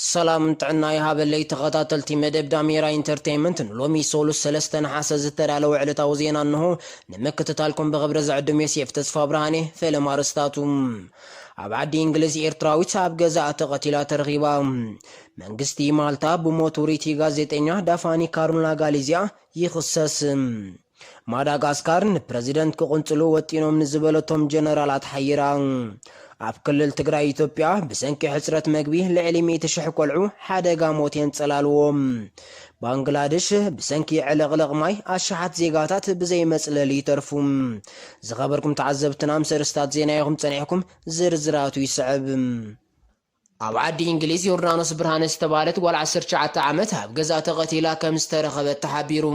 ሰላም ጥዕና ይሃበለይ ተኸታተልቲ መደብ ዳሜራ ኢንተርቴይንመንት፣ ንሎሚ ሶሉስ ሰለስተ ነሓሰ ዝተዳለወ ዕለታዊ ዜና እንሆ። ንምክትታልኩም ብኽብሪ ዝዕድም ዮሴፍ ተስፋ ብርሃኔ። ፈለማ ኣርእስታቱ። ኣብ ዓዲ እንግሊዝ ኤርትራዊት ኣብ ገዛኣ ተቐቲላ ተረኺባ። መንግስቲ ማልታ ብሞት ውሪቲ ጋዜጠኛ ዳፋኒ ካሩና ጋሊዝያ ይኽሰስ። ማዳጋስካር ንፕረዚደንት ክቕንጽሉ ወጢኖም ንዝበለቶም ጀነራላት ሓይራ። ኣብ ክልል ትግራይ ኢትዮጵያ ብሰንኪ ሕጽረት መግቢ ልዕሊ ሚእቲ ሽሕ ቆልዑ ሓደጋ ሞት የንጸላልዎም። ባንግላደሽ ብሰንኪ ዕልቕልቕ ማይ ኣሽሓት ዜጋታት ብዘይ መጽለሊ ይተርፉ። ዝኸበርኩም ተዓዘብትና፣ ምስ ኣርእስታት ዜና ኢኹም ጸኒሕኩም፣ ዝርዝራቱ ይስዕብ። ኣብ ዓዲ እንግሊዝ ዮርዳኖስ ብርሃነ ዝተባህለት ጓል ዓሰርተ ትሽዓተ ዓመት ኣብ ገዛ ተቐቲላ ከም ዝተረኸበት ተሓቢሩ።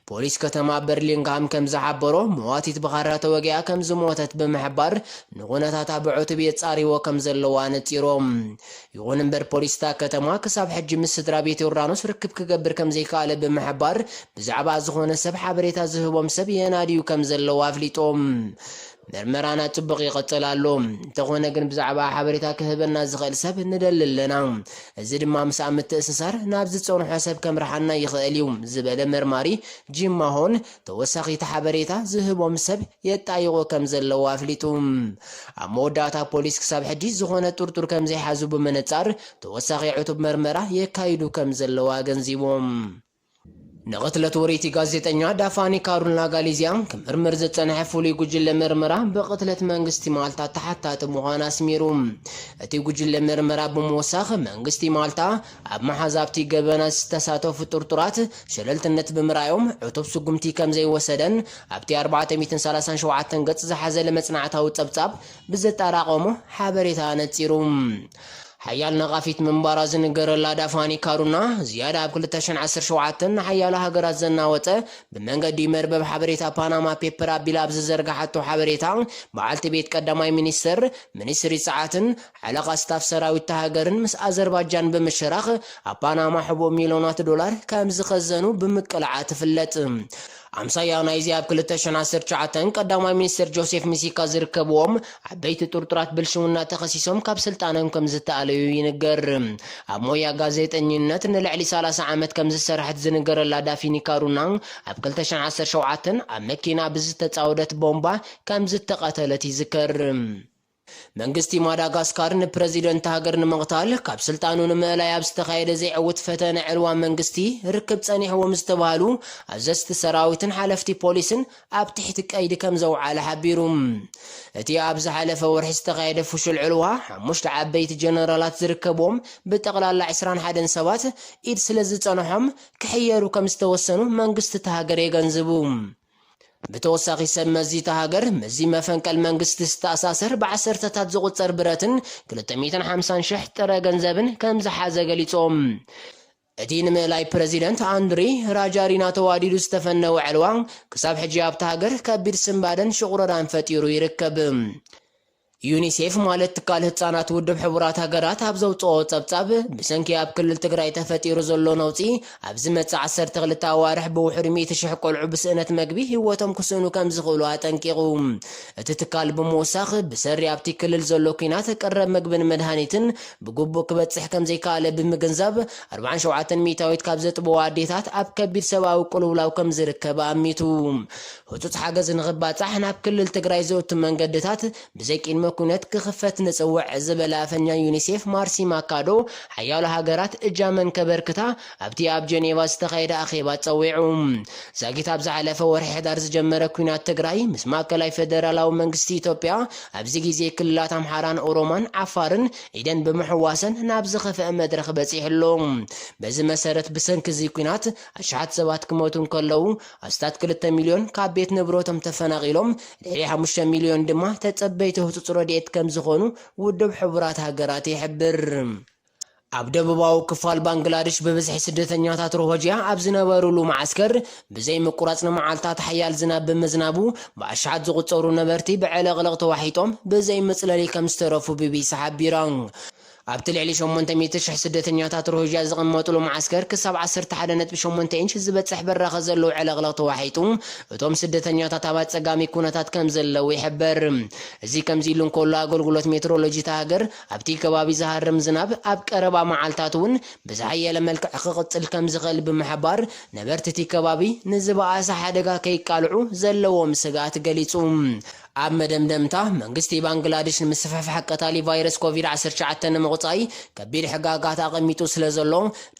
ፖሊስ ከተማ በርሊንግሃም ከም ዝሓበሮ፣ መዋቲት ብኻራ ተወጊኣ ከም ዝሞተት ብምሕባር፣ ንኹነታታ ብዕቱብ የጻርይዎ ከም ዘለዉ ኣነጺሮም። ይኹን እምበር፣ ፖሊስ እታ ከተማ ክሳብ ሕጂ ምስ ስድራ ቤት ዮርዳኖስ ርክብ ክገብር ከም ዘይከኣለ ብምሕባር፣ ብዛዕባ ዝኾነ ሰብ ሓበሬታ ዝህቦም ሰብ የናድዩ ከም ዘለዉ ኣፍሊጦም። መርመራና ጽቡቕ ይቕጽል ኣሎ። እንተኾነ ግን ብዛዕባ ሓበሬታ ክህበና ዝኽእል ሰብ ንደሊ ኣለና። እዚ ድማ ምስ ኣብ ምትእስሳር ናብ ዝጸንሖ ሰብ ከምርሓና ይኽእል እዩ፣ ዝበለ መርማሪ ጂም ማሆን፣ ተወሳኺ እቲ ሓበሬታ ዝህቦም ሰብ የጣይቑ ከም ዘለዉ ኣፍሊጡ። ኣብ መወዳእታ ፖሊስ ክሳብ ሕጂ ዝኾነ ጥርጡር ከም ዘይሓዙ ብምንጻር፣ ተወሳኺ ዕቱብ መርመራ የካይዱ ከም ዘለዉ ኣገንዚቦም። ንቕትለት ውሪቲ ጋዜጠኛ ዳፋኒ ካሩና ጋሊዝያ ክምርምር ዝጸንሐ ፍሉይ ጉጅለ መርመራ ብቕትለት መንግስቲ ማልታ ተሓታቲ ምዃን ኣስሚሩ። እቲ ጉጅለ መርመራ ብምውሳኽ፣ መንግስቲ ማልታ ኣብ መሓዝ ኣብቲ ገበናት ዝተሳተፉ ጥርጡራት ሸለልትነት ብምርኣዮም ዕቱብ ስጉምቲ ከም ዘይወሰደን ኣብቲ ኣርባዕተ ሚእትን ሰላሳን ሸውዓተን ገጽ ዝሓዘለ መጽናዕታዊ ጸብጻብ ብዘጠራቐሞ ሓበሬታ ኣነጺሩ። ሓያል ነቓፊት ምንባራ ዝንገረላ ዳፋኒ ካሩና፣ ዝያዳ ኣብ ክልተ ሽሕን ዓሰርተ ሸውዓተን ንሓያሎ ሃገራት ዘናወጸ፣ ብመንገዲ መርበብ ሓበሬታ ፓናማ ፔፐር ኣቢላ ኣብ ዝዘርግሓቶ ሓበሬታ፣ በዓልቲ ቤት ቀዳማይ ሚኒስተር፣ ሚኒስትሪ ጸዓትን ሓለቓ ስታፍ ሰራዊት እታ ሃገርን ምስ ኣዘርባጃን ብምሽራኽ ኣብ ፓናማ ሕቡእ ሚልዮናት ዶላር ከም ዝኸዘኑ ብምቅላዓ ትፍለጥ። ኣምሳያ ናይዚ ኣብ ክልተ ሽሕን ዓሰርተ ትሽዓተን ቀዳማይ ሚኒስትር ጆሴፍ ሚሲካ ዝርከብዎም ዓበይቲ ጥርጡራት ብልሽውና ተኸሲሶም ካብ ስልጣኖም ከም ዝተኣለዩ ይንገር። ኣብ ሞያ ጋዜጠኝነት ንልዕሊ ሰላሳ ዓመት ከም ዝሰርሐት ዝንገረላ ዳፊኒ ካሩና፣ ኣብ ክልተ ሽሕን ዓሰርተ ሸውዓተን ኣብ መኪና ብዝተጻወደት ቦምባ ከም ዝተቐተለት ይዝከር። መንግስቲ ማዳጋስካር ንፕረዚደንት ሃገር ንምቕታል ካብ ስልጣኑ ንምእላይ ኣብ ዝተኻየደ ዘይዕውት ፈተነ ዕልዋ መንግስቲ ርክብ ጸኒሕዎም ዝተባህሉ ኣዘዝቲ ሰራዊትን ሓለፍቲ ፖሊስን ኣብ ትሕቲ ቀይዲ ከም ዘውዓለ ሓቢሩ። እቲ ኣብ ዝሓለፈ ወርሒ ዝተኻየደ ፍሹል ዕልዋ፣ ሓሙሽተ ዓበይቲ ጀነራላት ዝርከብዎም ብጠቕላላ ዕስራን ሓደን ሰባት ኢድ ስለ ዝጸንሖም፣ ክሕየሩ ከም ዝተወሰኑ መንግስቲ እታ ሃገር የገንዝቡ። ብተወሳኺ፣ ሰብ መዚ እታ ሃገር ምስዚ መፈንቀል መንግስቲ ዝተኣሳሰር ብዓሰርተታት ዝቑጸር ብረትን ክልተ ሚእትን ሓምሳን ሽሕ ጥረ ገንዘብን ከም ዝሓዘ ገሊጾም። እቲ ንምእላይ ፕረዚደንት ኣንድሪ ራጃሪና ተዋዲዱ ዝተፈነወ ዕልዋ፣ ክሳብ ሕጂ ኣብታ ሃገር ከቢድ ስንባደን ሽቑረራን ፈጢሩ ይርከብ። ዩኒሴፍ፣ ማለት ትካል ህጻናት ውድብ ሕቡራት ሃገራት፣ ኣብ ዘውጽኦ ጸብጻብ፣ ብሰንኪ ኣብ ክልል ትግራይ ተፈጢሩ ዘሎ ነውጺ፣ ኣብ ዝመጽእ ዓሰርተ ክልተ ኣዋርሕ ብውሑድ ሚእቲ ሽሕ ቆልዑ ብስእነት መግቢ ህይወቶም ክስእኑ ከም ዝኽእሉ ኣጠንቂቑ። እቲ ትካል ብምውሳኽ፣ ብሰሪ ኣብቲ ክልል ዘሎ ኲናት ቀረብ መግብን መድሃኒትን ብግቡእ ክበጽሕ ከም ዘይከኣለ ብምግንዛብ፣ ኣርባዓን ሸውዓተን ሚእታዊት ካብ ዘጥብዋ ኣዴታት ኣብ ከቢድ ሰብኣዊ ቅልውላው ከም ዝርከባ ኣሚቱ። ህጹጽ ሓገዝ ንኽባጻሕ ናብ ክልል ትግራይ ዘእቱ መንገድታት ብዘይ ቅድመ ኩነት ክኽፈት ንጽውዕ ዝበለ ኣፈኛ ዩኒሴፍ ማርሲ ማካዶ፣ ሓያሎ ሃገራት እጃመን ከበርክታ ኣብቲ ኣብ ጀኔቫ ዝተኻየደ ኣኼባ ጸዊዑ። ዛጊት ኣብ ዝሓለፈ ወርሒ ሕዳር ዝጀመረ ኲናት ትግራይ ምስ ማእከላይ ፌደራላዊ መንግስቲ ኢትዮጵያ ኣብዚ ግዜ ክልላት ኣምሓራን ኦሮማን ዓፋርን ኢደን ብምሕዋሰን ናብ ዝኸፍአ መድረኽ በጺሑ ኣሎ። በዚ መሰረት፣ ብሰንኪ እዚ ኲናት ኣሽሓት ሰባት ክሞቱ እንከለዉ፣ ኣስታት ክልተ ሚልዮን ካብ ቤት ንብረቶም ተፈናቒሎም፣ ልዕሊ ሓሙሽተ ሚልዮን ድማ ተጸበይቲ ህጹጽ ረድኤት ከም ዝኾኑ ውድብ ሕቡራት ሃገራት ይሕብር። ኣብ ደቡባዊ ክፋል ባንግላደሽ ብብዝሒ ስደተኛታት ሮሆጅያ ኣብ ዝነበሩሉ መዓስከር ብዘይ ምቁራጽ ንመዓልታት ሓያል ዝናብ ብምዝናቡ ብኣሽሓት ዝቑጸሩ ነበርቲ ብዕልቕልቕ ተዋሒጦም ብዘይ መጽለሊ ከም ዝተረፉ ቢቢሲ ሓቢራ። ኣብቲ ልዕሊ ሸሞንተ ሚእቲ ሽሕ ስደተኛታት ሮሂንጃ ዝቕመጥሉ መዓስከር ክሳብ ዓሰርተ ሓደ ነጥቢ ሸሞንተ ኢንች ዝበጽሕ ብራኸ ዘለዎ ዕለቕለቕ ተዋሒጡ፣ እቶም ስደተኛታት ኣብ ኣጸጋሚ ኩነታት ከም ዘለዉ ይሕበር። እዚ ከምዚ ኢሉ እንከሎ፣ ኣገልግሎት ሜትሮሎጂ እታ ሃገር ኣብቲ ከባቢ ዝሃርም ዝናብ ኣብ ቀረባ መዓልታት እውን ብዝሓየለ መልክዕ ክቕጽል ከም ዝኽእል ብምሕባር፣ ነበርቲ እቲ ከባቢ ንዝበኣሰ ሓደጋ ከይቃልዑ ዘለዎም ስግኣት ገሊጹ። ኣብ መደምደምታ፣ መንግስቲ ባንግላዴሽ ንምስፍሕፋሕ ቀታሊ ቫይረስ ኮቪድ ዓሰርተ ትሽዓተ ንምቑጻይ ከቢድ ሕጋጋት ኣቐሚጡ ስለ ዘሎ፣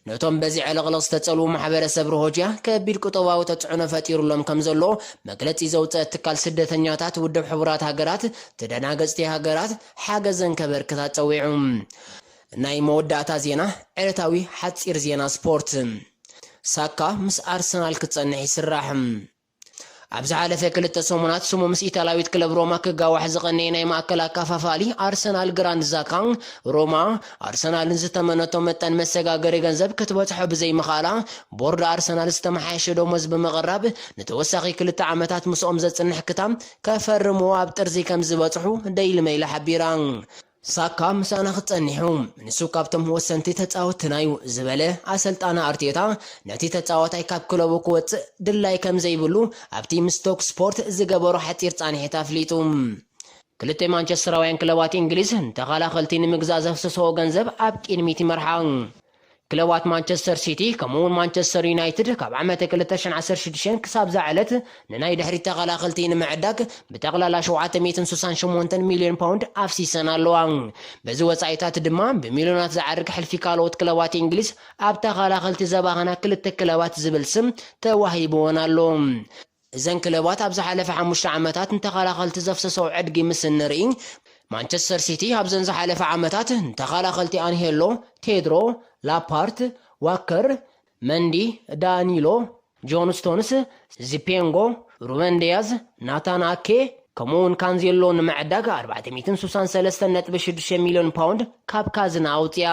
ነቶም በዚ ዕልቕልቕ ዝተጸልዉ ማሕበረሰብ ሮሆጅያ ከቢድ ቁጠባዊ ተጽዕኖ ፈጢሩሎም ከም ዘሎ መግለጺ ዘውጸአ ትካል ስደተኛታት ውድብ ሕቡራት ሃገራት፣ ተደናገጽቲ ሃገራት ሓገዘን ከበርክታ ጸዊዑ። ናይ መወዳእታ ዜና፣ ዕለታዊ ሓጺር ዜና ስፖርት። ሳካ ምስ ኣርሰናል ክጸንሕ ይስራሕ። ኣብ ዝሓለፈ ክልተ ሰሙናት ስሙ ምስ ኢታላዊት ክለብ ሮማ ክጋዋሕ ዝቐነየ ናይ ማእከል ኣካፋፋሊ ኣርሰናል ግራንድ ዛካ፣ ሮማ ኣርሰናል ንዝተመነቶ መጠን መሰጋገሪ ገንዘብ ክትበጽሖ ብዘይምኽኣላ፣ ቦርድ ኣርሰናል ዝተመሓየሸ ደሞዝ ብምቕራብ፣ ንተወሳኺ ክልተ ዓመታት ምስኦም ዘጽንሕ ክታም ከፈርምዎ ኣብ ጥርዚ ከም ዝበጽሑ ደይሊ ሜይል ሓቢራ። ሳካ ምሳና ክጸኒሑ፣ ንሱ ካብቶም ወሰንቲ ተጻወትትና እዩ ዝበለ ኣሰልጣኒ ኣርቴታ፣ ነቲ ተጻዋታይ ካብ ክለቡ ክወጽእ ድላይ ከም ዘይብሉ ኣብቲ ምስ ስቶክ ስፖርት ዝገበሮ ሓጺር ጻንሒት ኣፍሊጡ። ክልተ ማንቸስተራውያን ክለባት እንግሊዝ ንተኸላኸልቲ ንምግዛእ ዘፍሰስኦ ገንዘብ ኣብ ቅድሚት ይመርሓ። ክለባት ማንቸስተር ሲቲ ከምኡውን ማንቸስተር ዩናይትድ ካብ ዓመተ ክልተ ሽሕን ዓሰርተ ሽዱሽተን ክሳብ እዛ ዕለት ንናይ ድሕሪት ተኸላኸልቲ ንምዕዳግ ብጠቕላላ ሸውዓተ ሚእትን ስሳን ሸሞንተን ሚልዮን ፓውንድ ኣፍሲሰን ኣለዋ። በዚ ወጻኢታት ድማ ብሚልዮናት ዝዓርግ ሕልፊ ካልኦት ክለባት እንግሊዝ ኣብ ተኸላኸልቲ ዘባኸና ክልተ ክለባት ዝብል ስም ተዋሂብወን ኣሎ። እዘን ክለባት ኣብ ዝሓለፈ ሓሙሽተ ዓመታት ንተኸላኸልቲ ዘፍሰሰኦ ዕድጊ ምስ እንርኢ፣ ማንቸስተር ሲቲ ኣብዘን ዝሓለፈ ዓመታት ንተኸላኸልቲ ኣንሄሎ፣ ቴድሮ፣ ላፓርት፣ ዋከር፣ መንዲ፣ ዳኒሎ፣ ጆን ስቶንስ፣ ዚፔንጎ፣ ሩበን ዲያዝ፣ ናታን ኣኬ ከምኡውን ካንዜሎ ንምዕዳግ ኣርባዕተ ሚእትን ስሳን ሰለስተን ነጥቢ ሽዱሽተ ሚልዮን ፓውንድ ካብ ካዝና ኣውፅያ።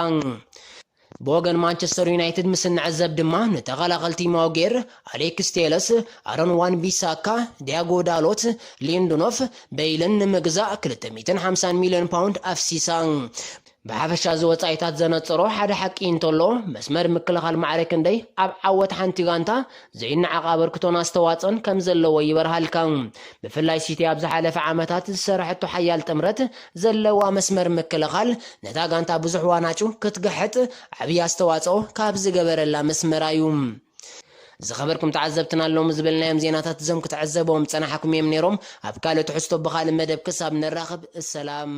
ብወገን ማንቸስተር ዩናይትድ ምስ እንዕዘብ ድማ ንተኸላኸልቲ ማውጌር፣ ኣሌክስ ቴለስ፣ ኣሮን ዋን ቢሳካ፣ ዲያጎ ዳሎት፣ ሊንድኖፍ፣ በይልን ንምግዛእ ክልተ ሚእትን ሓምሳን ሚልዮን ፓውንድ ኣፍሲሳ። ብሓፈሻ እዚ ወጻኢታት ዘነጸሮ ሓደ ሓቂ እንተሎ፣ መስመር ምክልኻል ማዕረ ክንደይ ኣብ ዓወት ሓንቲ ጋንታ ዘይነዓቕ ኣበርክቶን ኣስተዋጽኦን ከም ዘለዎ ይበርሃልካ። ብፍላይ ሲቲ ኣብ ዝሓለፈ ዓመታት ዝሰረሐቶ ሓያል ጥምረት ዘለዋ መስመር ምክልኻል ነታ ጋንታ ብዙሕ ዋናጩ ክትግሕጥ ዓብዪ ኣስተዋጽኦ ካብ ዝገበረላ መስመራ እዩ። ዝኸበርኩም ተዓዘብትና፣ ሎሚ ዝበልናዮም ዜናታት እዞም ክትዕዘብዎም ዝጸናሕኩም እዮም ነይሮም። ኣብ ካልእ ትሕዝቶ ብኻልእ መደብ ክሳብ ንራኸብ፣ ሰላም።